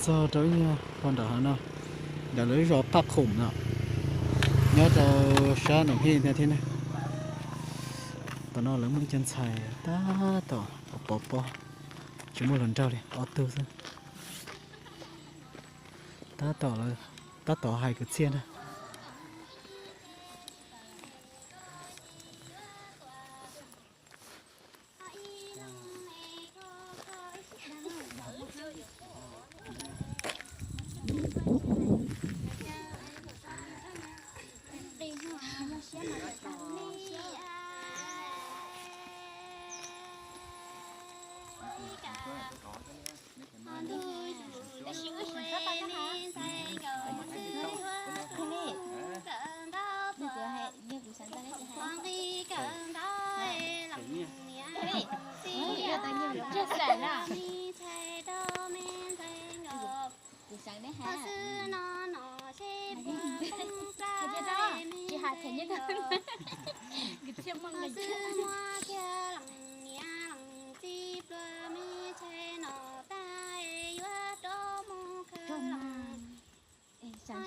Txog rau ib nyuag pog nram hav no, nram lawv zos Paj Khoom no, nyob rau sab Noom Hej ntag thiab na. Tom no lawv muaj ib co ntxhais tab tom pov pob, tsis muaj hluas nraug li, ob tug xwb. Tab tom, tab tom hais kwv txhiaj na. Tsis hais them nyob ko. Kwv txhiaj muaj nqis. Seem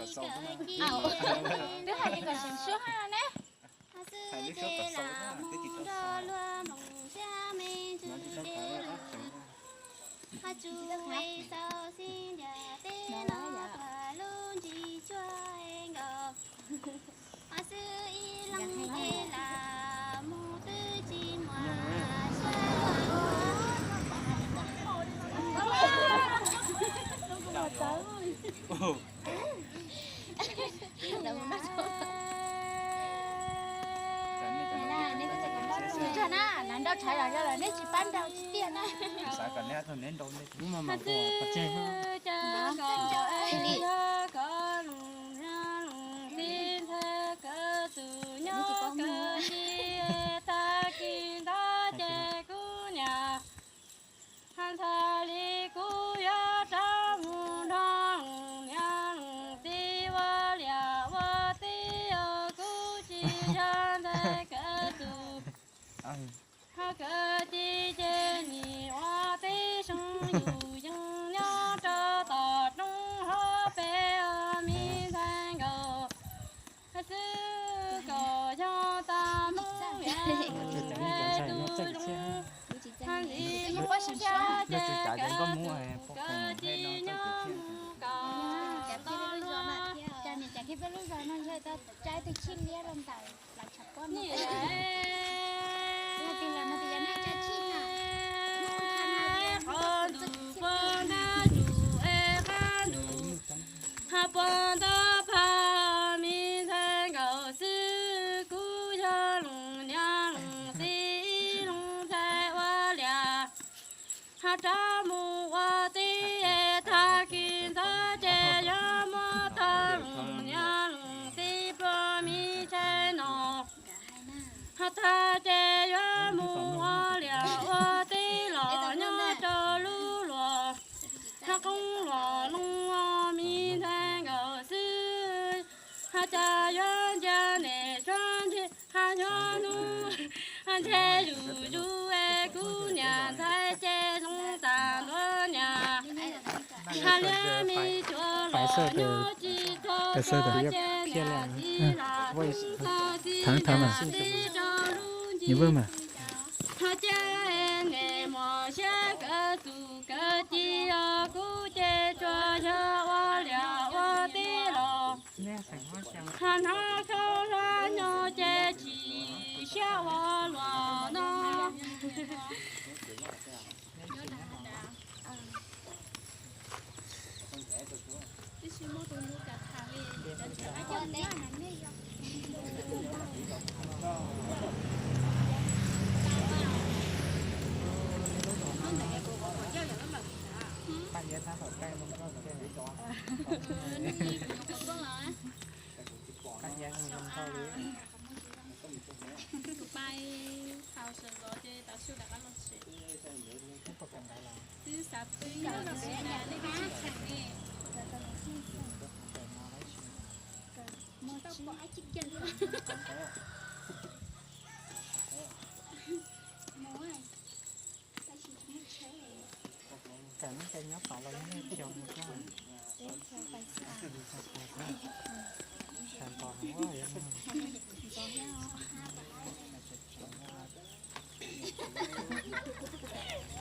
suab thiab. Twb hais li kom seem suab ne. Tsuag na, lawv nrau tshav zom zaws lawm neb tsis pab nrau tsis tiag na. Xav kom neb tus neb nrau neb tus. Mas mas ua pov tseg. Tib ntxhais koj tus nyob kawg li, tag kis ntawd ces kuv niam, ntxhais li kuv yuav rov mus nrog niam tij ua liam ua teb os, kuv tsis yog ntxhais koj tus. Ho koj tsis ces nim ua teb zoo yus yeej nyob rau tom roob hauv pes os me ntxhais nkaus. Xwb kom yog tag hnub es tus zoo, hais li muab xyab ces kuv koj tsis nyob kom ntau luaj. Qhov ntuj poob ntab rum es qab ntuj, ho poob ntaub phaj me ntxhais nkaus xwb, kuv yog loos niam loos txiv loos ntxhais ua liam. Ho rov mus ua teb es tag kis ntawd ces yuav muab tau loos niam loos txiv pluag me ntxhais no. Ho tag ces yuav mus ua liam ua teb los nyob rau lub luam, ho qoob los loo me ntxhais nkaus xwb. Ho cas yuav ntsia niam tsuab ntsia, ho yuav hnub, ho ntshe zuj zus es kuv niam ntxhais ces zoo tag ntua niam. Ho liab me tsuas los nyob tsis txog tso ces niam txiv los txog txiv niam teb rau lub ncig. Ho cia niam mos siab kawg tus kawg ci os, kuv ces tsuas yog ua liam ua teb los. Ho hnov koj hla nyob ces tsis siab ua luam no. Kuv pais thaum sawv ntxov ces tav su rov qab los tsev. Twb xav pw nyob los tsis nag li tsis tseem ne. Kawm no ces nyob tom los yog nej xyov mus xwb. Sawv ntxov heev. Tus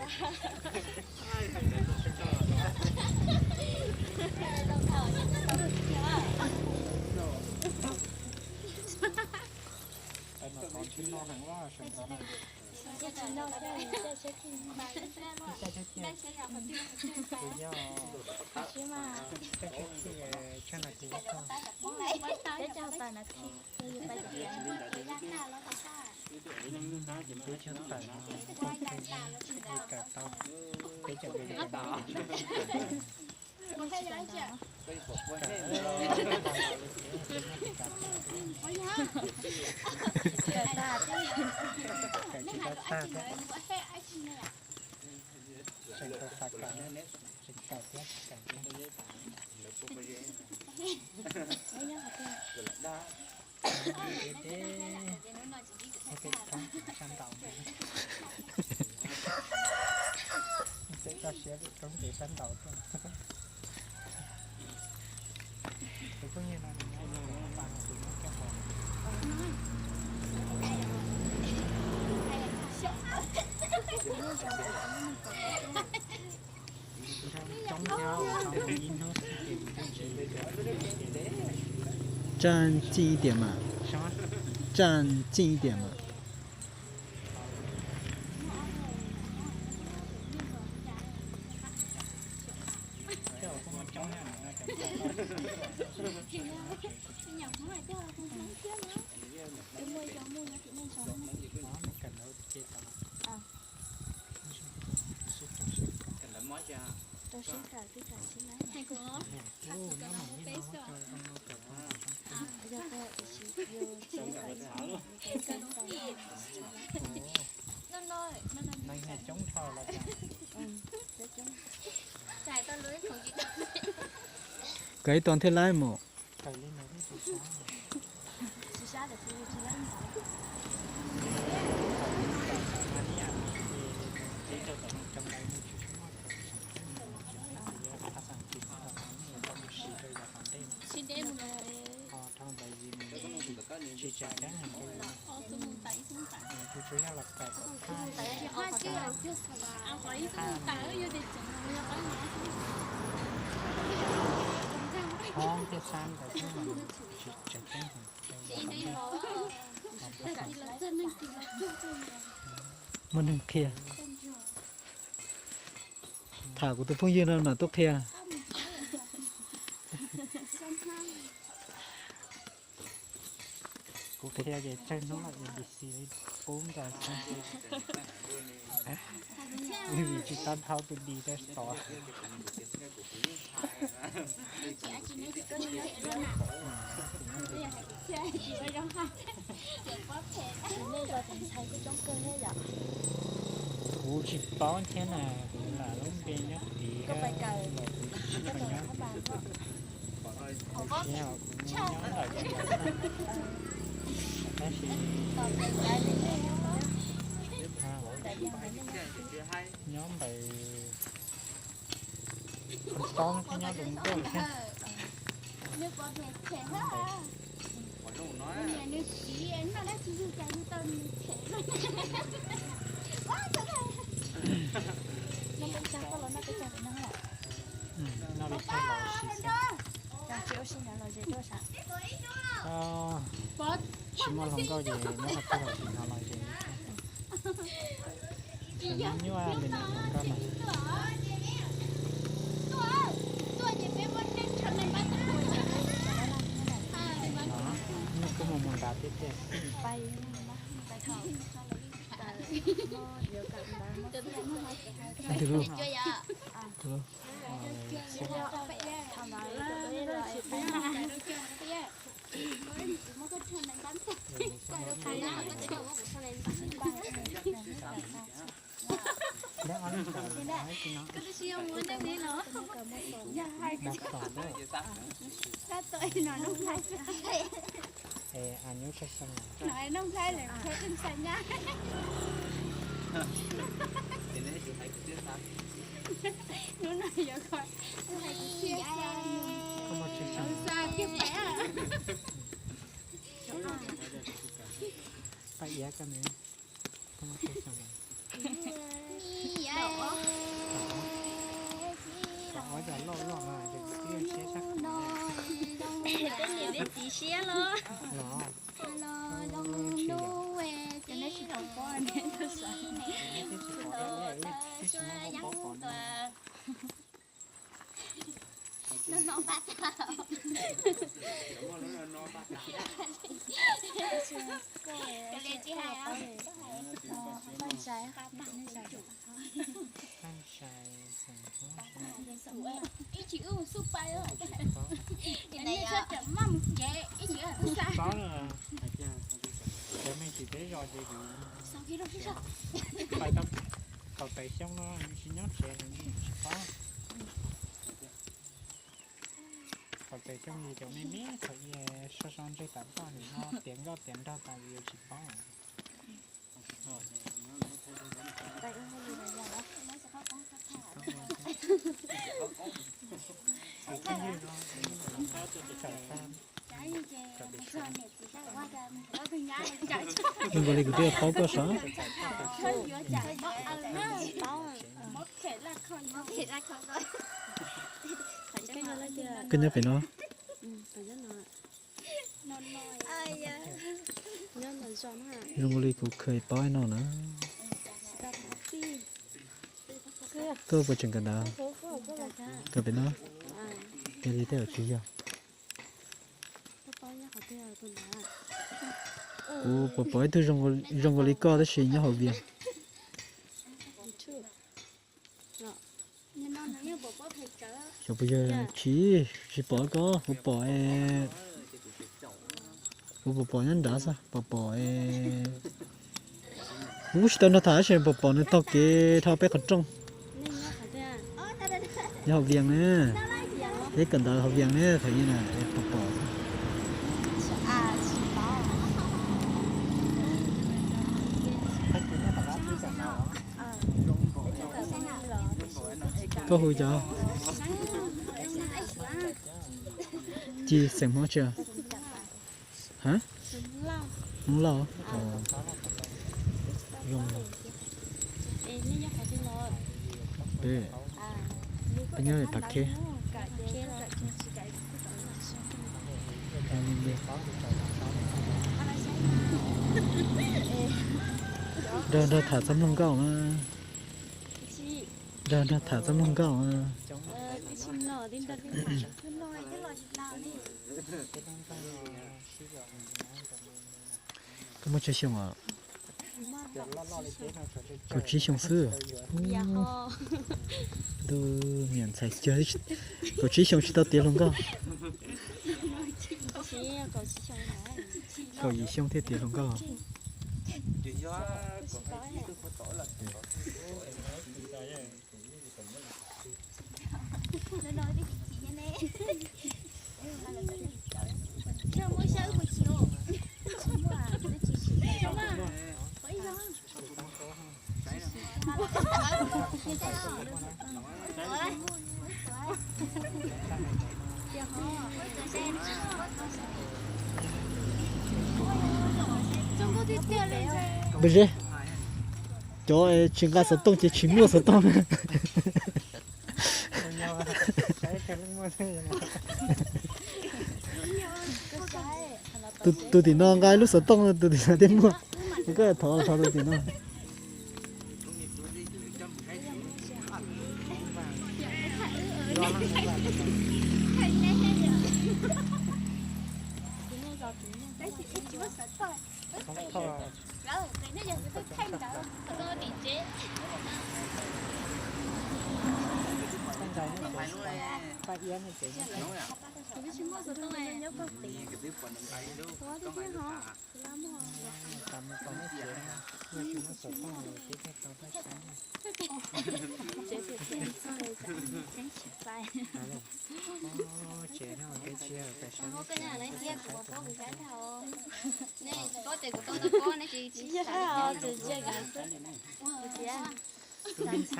yog, peb caug tawm na, peb caug tawm no, yus kawm tau, peb caug tawm no. Kawm tsis tau tag thiab. Tseem tau xav kawm, tseem kawm thiab, tseem kawm thiab. Ua peb roob sab ntaus, peb toj siab peb roob kev sab ntaus tuaj. Tus phooj ywg no nws nyob Npam, tus nyob Caj Pos. Coob thiab, ib hnub xwb ces mus twb tsis. 站近一点嘛，站近一点嘛。 Kawm ib tog thiaj laib mus. Tsis tseem ceeb, tsuas yog los kawm qhov thiaj xav ntawd xwb, tsis tseem ceeb. Muaj neeg qhia. Tham kuv tus phooj ywg no mam tuaj qhia. Kuv qhia ces tsawg hnub lawm, A B C li qub nkaus xwb. Vim tsis tau dhau tus D tau tod. Kuv tsis paub thiab na, kuv lam lub npe nyob tid thiab, kuv tsis paub nyob. Kuv siab kuv nyob ntawm, tab sis nyob ntawm Hmoob Toob thiab nyob Luam Nkauj thiab. Noj li cas los sis xwb. Tsis muaj hluas nkauj ces nyob qhov twg los tsis hnov lom zem li thiab. Tus nyuaj li no hluas nkauj no. Nyuaj kub mus mus nrad tiag tiag. Tus lub, tus lub. Es a nyuj tshaj xyoo no. Noj nplhaib lawm khuv xim xa nyab. Hnub no yuav kho hais kuv thiaj xa. Koj muaj tshaj xyoo. Xa kiag pais. Paj Iab koj ne, koj muaj tshaj xyoo no. Kaum ob yog loj loj no ces kuv twb siab tshaj qhov. Peb niam peb txiv siab los. Los. Tsis pom, tsis pom, tsis pom. Ib tsis wb mus xub pais, ib tsis paub na. Cov me tsis teb zos ces kuv pais tau kaum tawm xyoo no tsis nyob tsev, tsis paub. Kaum tawm xyoo ces cov me me thaum so so ntseg tam toj nim no tiav nkauj tiav nraug tas yuav tsis paub. Zoo nkaus li kuv twb paub koj sav. Koj nyob pem no. Zoo nkaus li kuv kheev paub no na. Koj puas tseem kawm ntawv? Kawm pem no. Yog li tej zaum tsis yog. Kuv puas pom ib tug zoo nkaus li koj tab sis nyob hauv Vias. Xyov puas yog, tsis, tsis pom koj, kuv pom, kuv puas pom nyob nrad xwb, pom pom, kuv tsis tau nrog tham tab sis pom pom nws taug kev dhau peb qhov rooj. Nyob hauv Vias na, peb kawm ntawv hauv Vias na, thaum ub na pom pom. Koj hu cov ci xeem Hmoob tsi? Ha? Hmoob Lauj. Zoo. Peb nyob Phav Khej. Nrog, nrog tham txoj mloog nkauj na. Nrog, nrog tham txoj mloog nkauj na. Koj muaj tsawg xyoo os? Kaum tsib xyoo xwb. Ntuj, niam ntxhais cuag, kaum tsib xyoo tsis tau tiav hluas nkauj. Kaum yim xyoo thiaj tiav hluas nkauj. Npawg Zeb, cov tsis nqa xov tooj ces tsis muaj xov tooj na. Tus tim no nqa lub xov tooj, tus tim no thiaj muaj. Koj thov, thov tus tim no.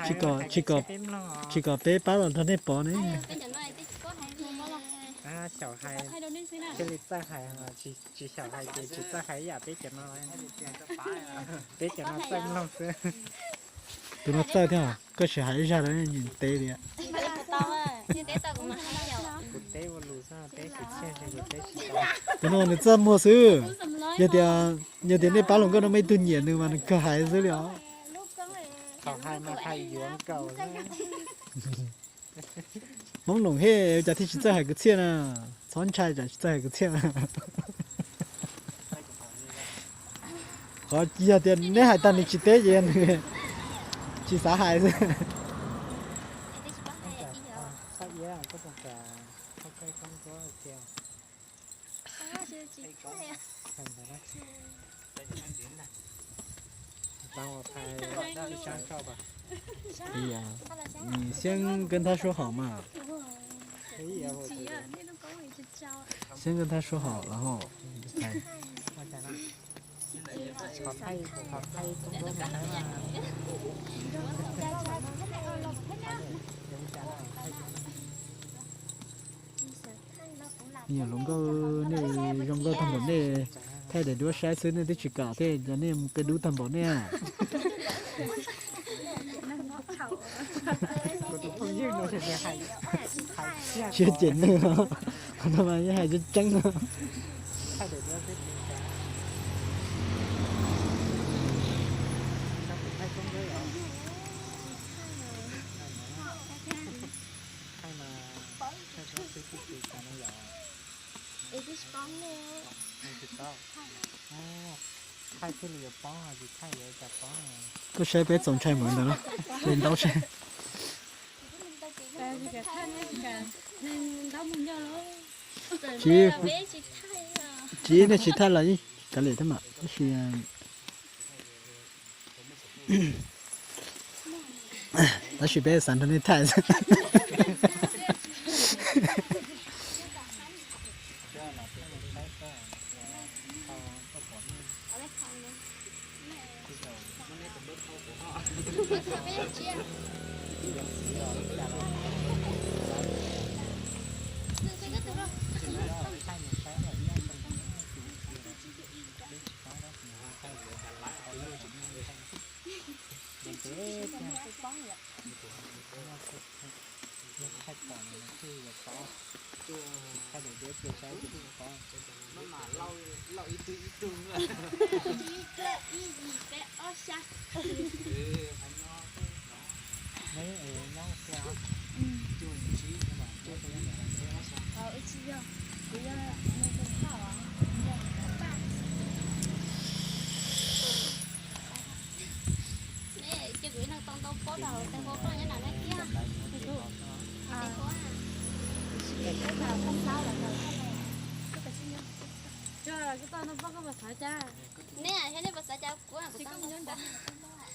Tsis kom, tsis kom peb pab los nrog nej pov ne. Xyaum hais, thiaj li txawj hais, tsis xyaum hais ces tsis txawj hais ib yam peb cov no. Peb cov no txawj mloog xwb. Tus no txawj thiab, koj sim hais ib zaj rau nws teb li. Tus no nws txaj muag xwb. Yog tias, yog tias nej pab hluas nkauj no muaj ib tug nyiam nws mas nws kawg hais xwb li os. Hmoob Loos he, ua cas thiaj tsis txawj hais kwv txhiaj na? Txhob ntshai tsam tsis txawj hais kwv txhiaj na. Qhov yog tias neb hais tag nws tsis teb ces yog nws tsis xav hais xwb. Kali, 你先跟他说好嘛。先跟他说好，然后才 Yog hluas nkauj nej zoo nkauj tag npaum nej, thaij daim duab saib xwb nej twb tsis kam thiab, cov nej mus kev dub tag npaum nej. Siab cem neeg os, qhov no mas yeej hais tseeb tseeb no. Koj saib peb txaus ntshai npaum ntawd, li ntaub saib. Tsis, tsis nej tsis thaij los kav liam thiab mas, tab sis, tab sis peb xav nrog nej thaij.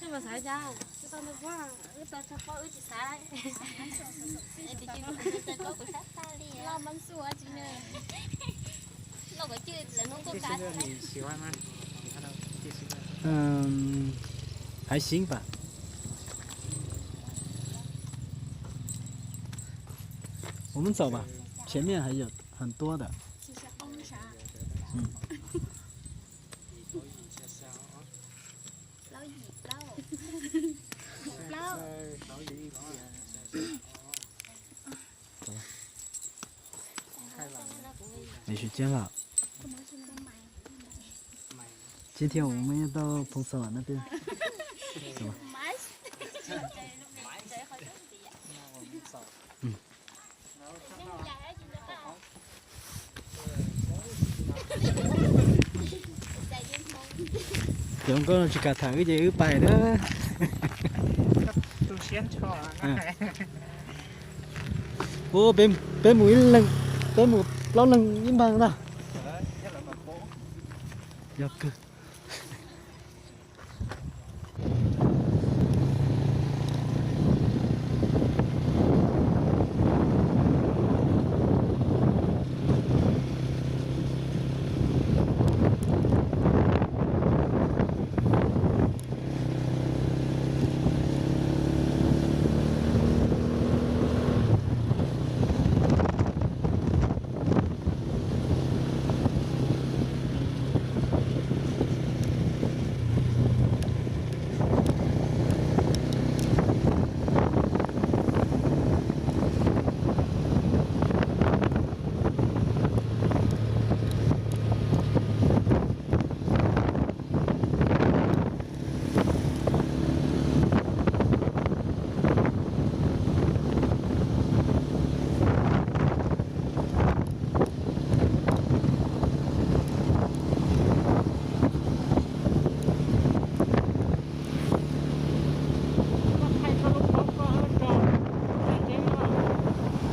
Nej puas xav cas? Wb tau tso pob wb tsis xav. Los mas xua tsis nws. Los kom cwj lawv hnub kuj kav. 还行吧。我们走吧，前面还有很多的。嗯。 没时间了。今天我们要到彭соб那边，走吧。嗯。 Cov nkauj no tsis kam tham wb ces wb pais na. Ua, peb mus ib leeg, peb mus plaub leeg ib npag na. Yog kawg.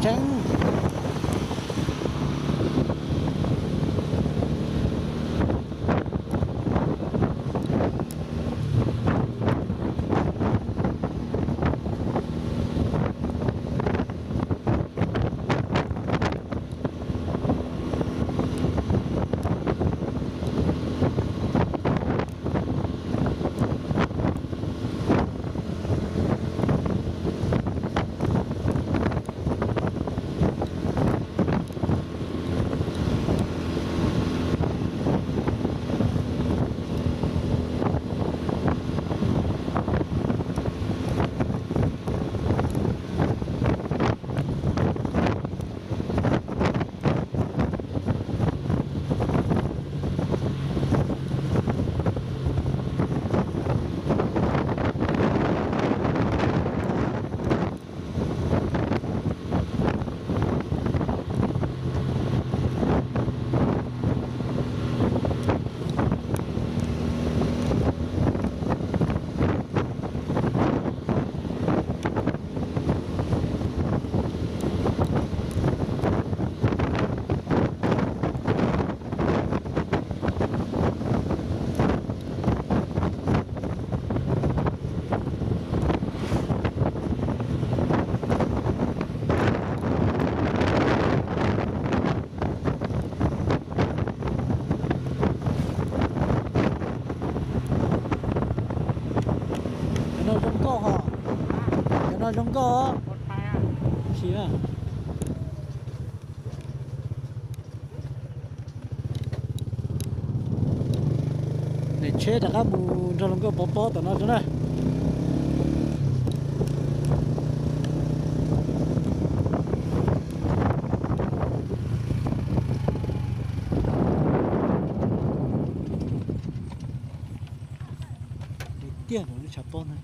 Tseeb. Cov no zoo nkauj hos. Cov no zoo nkauj. Sim na. Niam tsheb rov qab mus nrog hluas nkauj pov pob tom no tso na. Tiag no lub tshav pob na.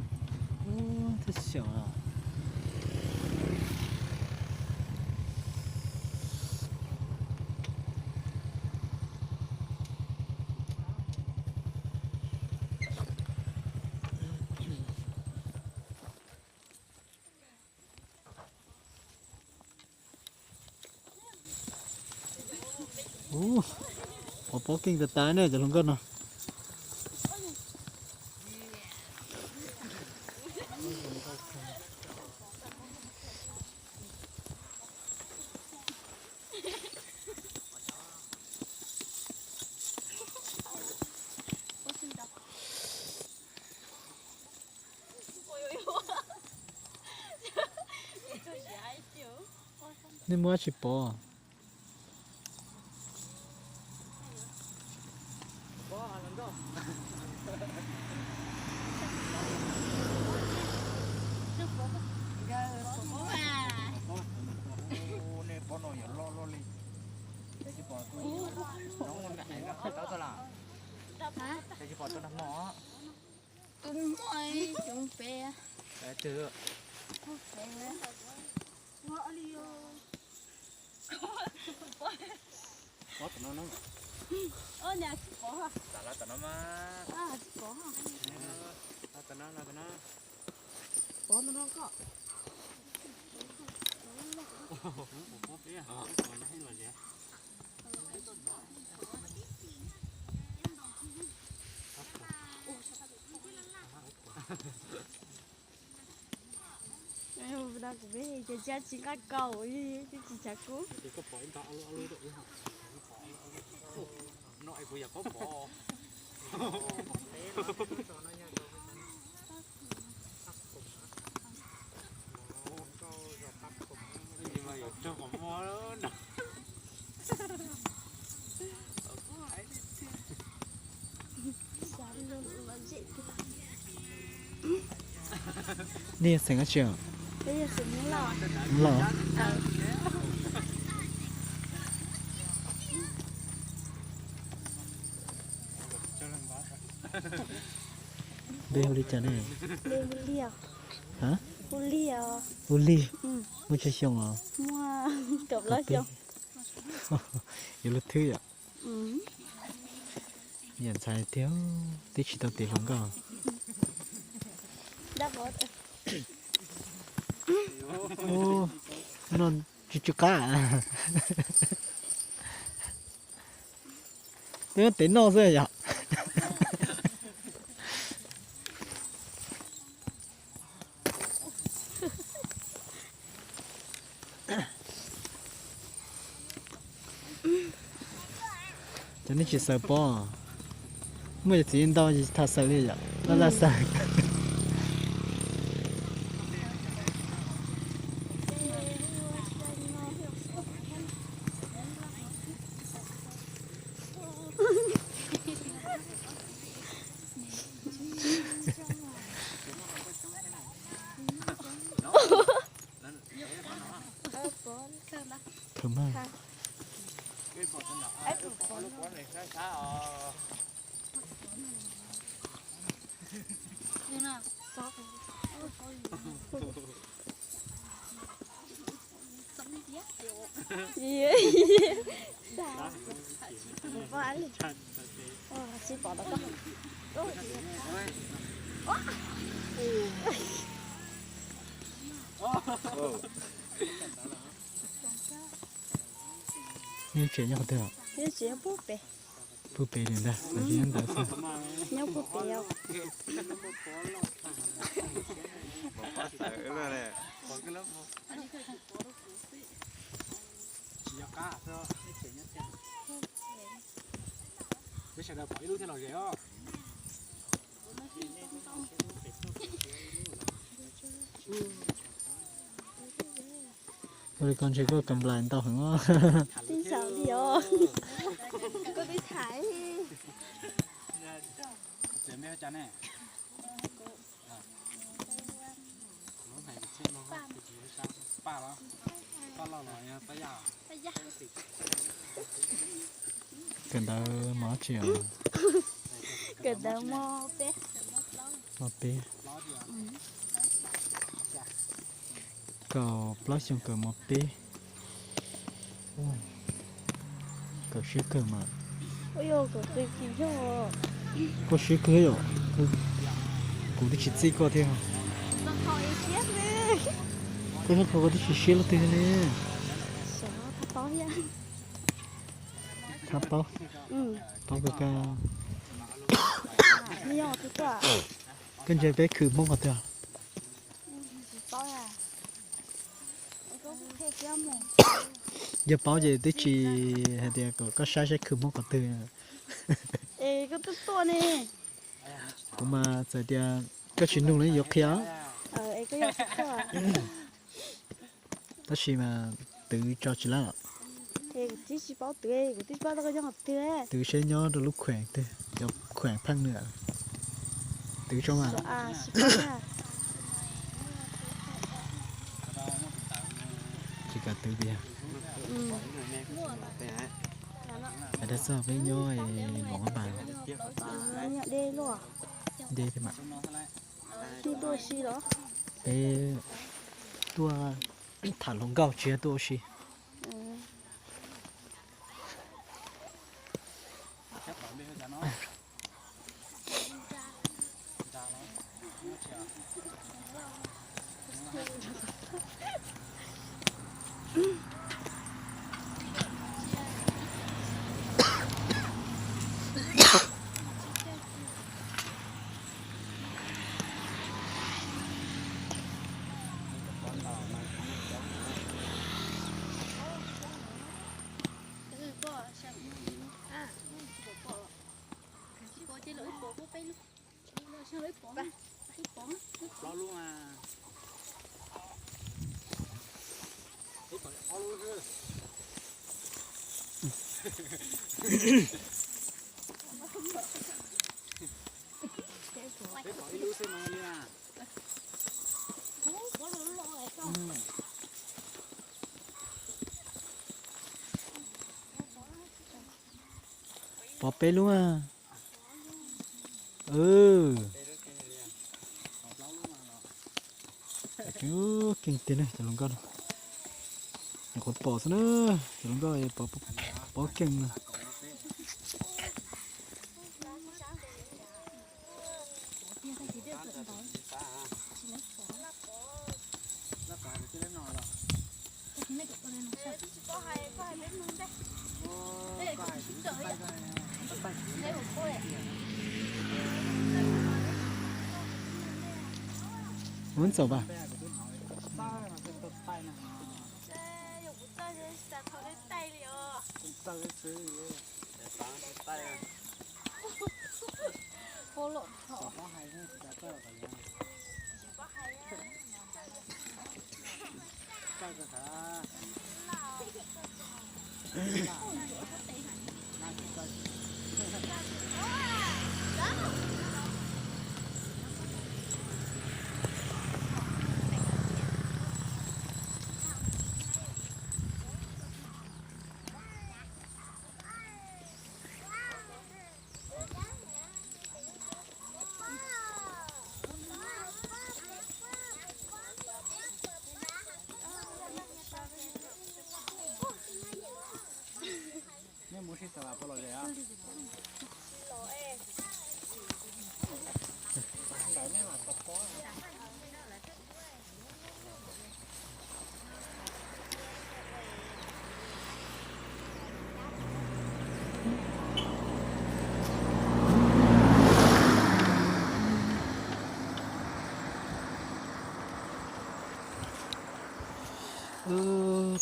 Ub, thiab xyaum. Ub, pov pob keej tas tas ne cov hluas nkauj no. Nej muab dab tsi pov? Nej pov no yuav loj loj li. Tab sis pom tus no hais no tau tau las. Tab sis pom tus nag hmo. Tus hmo cov pem. Pem twg? Pem. Pov tom no na. Tam los tom no mas. Los tom no, los tom no. Pov tom no koj. Kuv peb ces tsis nqa kaus, tsis tsav kub. No es kuv yog koj pov. Yuav raug qhov muag no. Nej yog xeem dab tsi? Peb yog xeem Hmoob Lauj. Hmoob Lauj. Npe hu li cas ne? Npe hu Lig. Hab? Hu Lig os. Hu Lig. Muaj tsawg xyoo os? Muaj kaum plaub xyoo. Yuav luag thwb yom? Yam ntxhais tiag, twb tsis tau tiav hluas nkauj. Ub, hnub no Tsw tsw qab. Twb muab tev noj xwb yom. Cov nej tsis xaws pob, muaj cov txiv ntau tham xaws li yom, laj laj xaws. Khwv mas. Neb tsev nyob qhov twg? Puag pem li ntag, nyob ntawd xwb. Peb sawv daws pom ib lub thiaj los ze os. Ua li koj ntshe koj kam nplais ntau heev os. Tib ntshav li os. Koj twb tham. Kawm ntawv mos tsi os? Kawm ntawv mos peb. Mos peb. Kaum plaub xyoo kawm mos peb. Kawm siab kawg mas. Koj siab kawg yom. Kuv twb tsis txij koj thiab. Koj nyob qhov koj twb tsis siab leej twg li ne. Txhob paub, paub kawg kawg. Koj ntsia peb khwv Hmoob qhov twg? Yog paub ces twb tsis hais tias kom koj saib saib khwv Hmoob qhov twg. Kuv mas txawm tias koj tsis nug los yuav qhia. Tab sis mas twv tso tsis lab. Twv saib nyob rau lub khueem twg, cov khueem pheej nws. Twv tso mas. Tsis kam twv tiag. Hais txog peb nyob Luam Qab Npas. Deb thiab mas. Peb tuaj tham hluas nkauj tsis yog tuaj ua si. Pov peb lub. Keej tiag ne cov hluas nkauj no. Nyuam qhuav pom xwb na, cov hluas nkauj pov keej na. Ua ntxaum vas.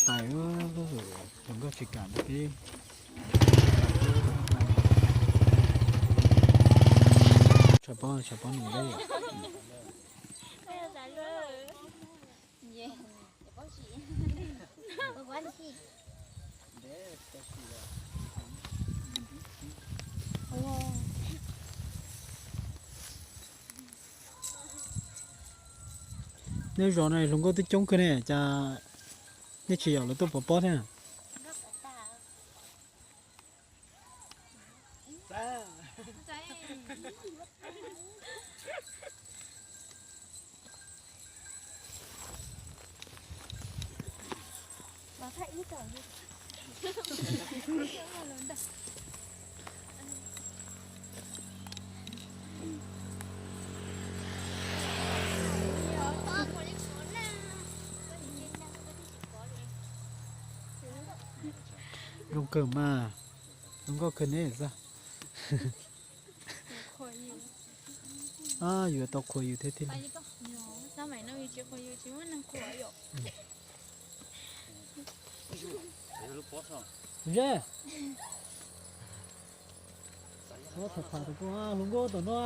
Tais, hluas nkauj tsis kam peb. Tshav pob, tshav pob nws deb yom. Nej zos no hluas nkauj twb coob kawg ne, cas nej tsis yaum lawv tuaj pov pob thiab? Zoo kawg mas, zoo nkauj kawg ne xwb. Yuav tau qhuas yus thiab thiaj li. Ze, tham tham tus hluas nkauj tom no.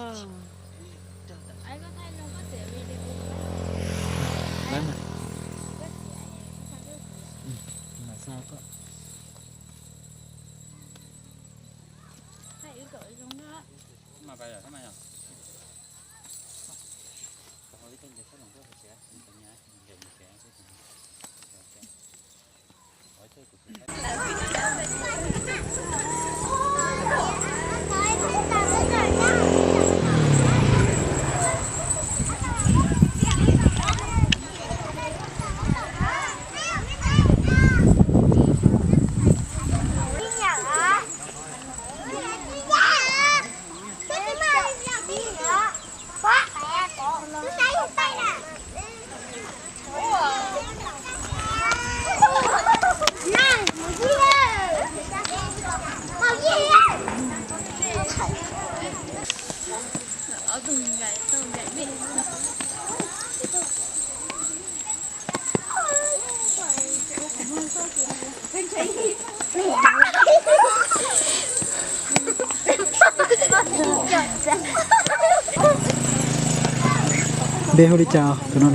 Npe hu li cas tus no?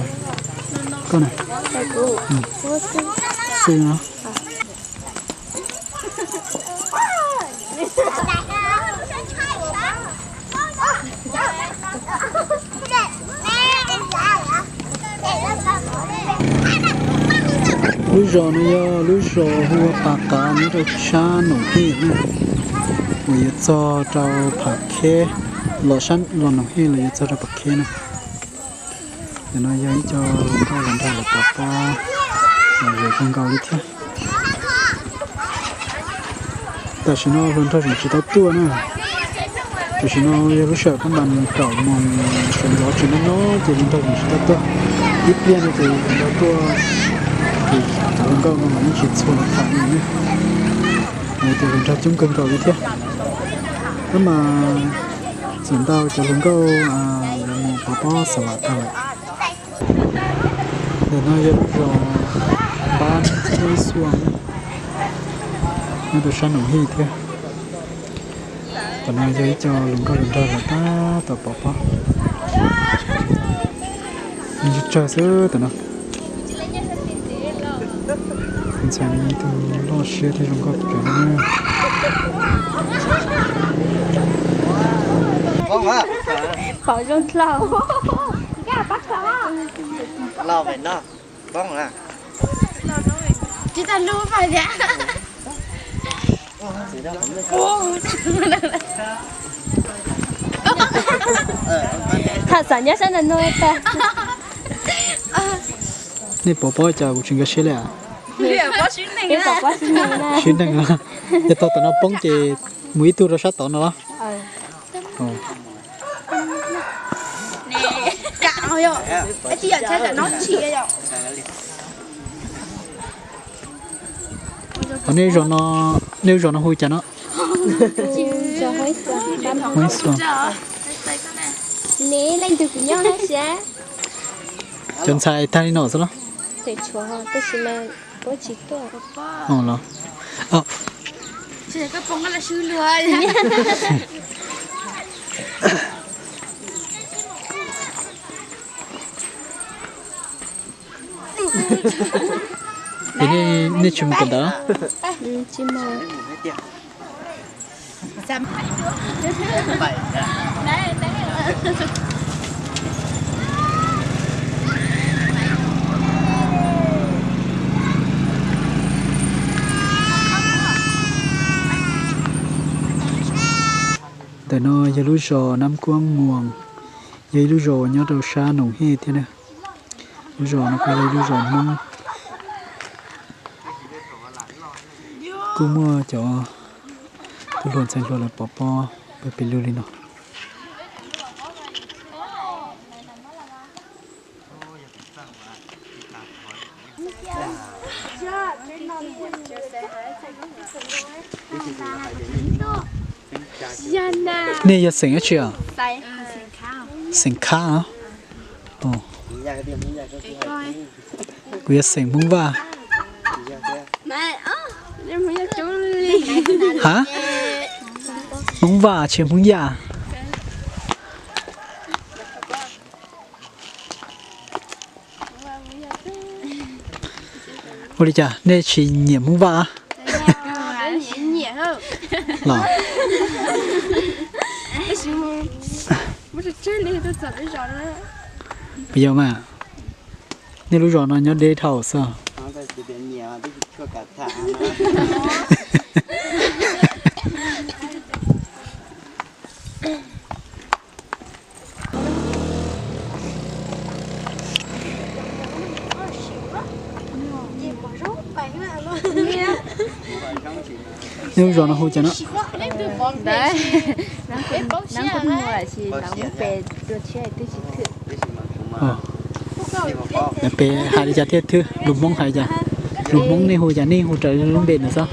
Koj na? Xwb no. Lub zos no yog lub zos hu ua Pas Qav nyob rau sab Noom Hej na, uas yuav txog rau Pham Khej, los sab los Noom Hej los yuav txog rau Pham Khej na. Cov no yog ib co hluas nkauj los nrog lawv pov pob, lom zem kawg nkaus li thiab. Tam sim no hluas nraug tseem tsis tau tuaj na. Tam sim no yog lub sij hawm pab npas kaum moos sawv ntxov tsis noj no ces hluas nraug tseem tsis tau tuaj. Ib pliag no ces hluas nraug tuaj, ces cov hluas Nkauj no mas yeej tsis txhua los tham li ne, nws tias hluas nraug coob kawg nkaus li thiab. Tab mas txawm ntau cov hluas nkauj los mus pov pob xa vam tag lawm. Ntawm no yog lub zos Npab Ib Xuas, nyob rau sab Noom Hij thiab. Tam no yog ib co hluas nkauj hluas nraug los tab tom pov pob. Nws tsawg xwb tam no. Ntxhais no yeej tug loj siab thiab zoo nkauj kawg li na. Qhov zoo dlhau. Tsis tau lub mas tias. Tham xav nyob sab nraud no tas. Nej pov pob cas kuv tsis nkag siab li as? Sib neeg, yog tau tom no poob ces mus ib tug rau sab tod no los? Qhov nej zos no, nej zos no hu cas no? Cov ntxhais tag li no xwb los? Los. Nej tsis mus kawm ntawv? Ntawm no yog lub zos Nab Kuab Muas, yog ib lub zos nyob rau sab Noom Hij thiab na. Lub zos no kuj yog ib lub zos Hmoob, kuj muaj cov tub hluas ntxhais hluas lawv pov pob pawg pes lug li no. Nej yog xeem dab tsi os? Xeem Khab. Kuv yog xeem Hmoob Vaj. Ha? Hmoob Vaj tsis Hmoob Yaj? Ua li cas nej tsis nyiam Hmoob Vaj los? Puas yog mas? Nej lub zos no nyob deb dhau xwb. Nej lub zos no hu cas no? Lawv pem hais li cas thiaj thwb? Lus Hmoob hais cas? Lus Hmoob nej hu cas, nej hu raws li lub npe ntawd xwb.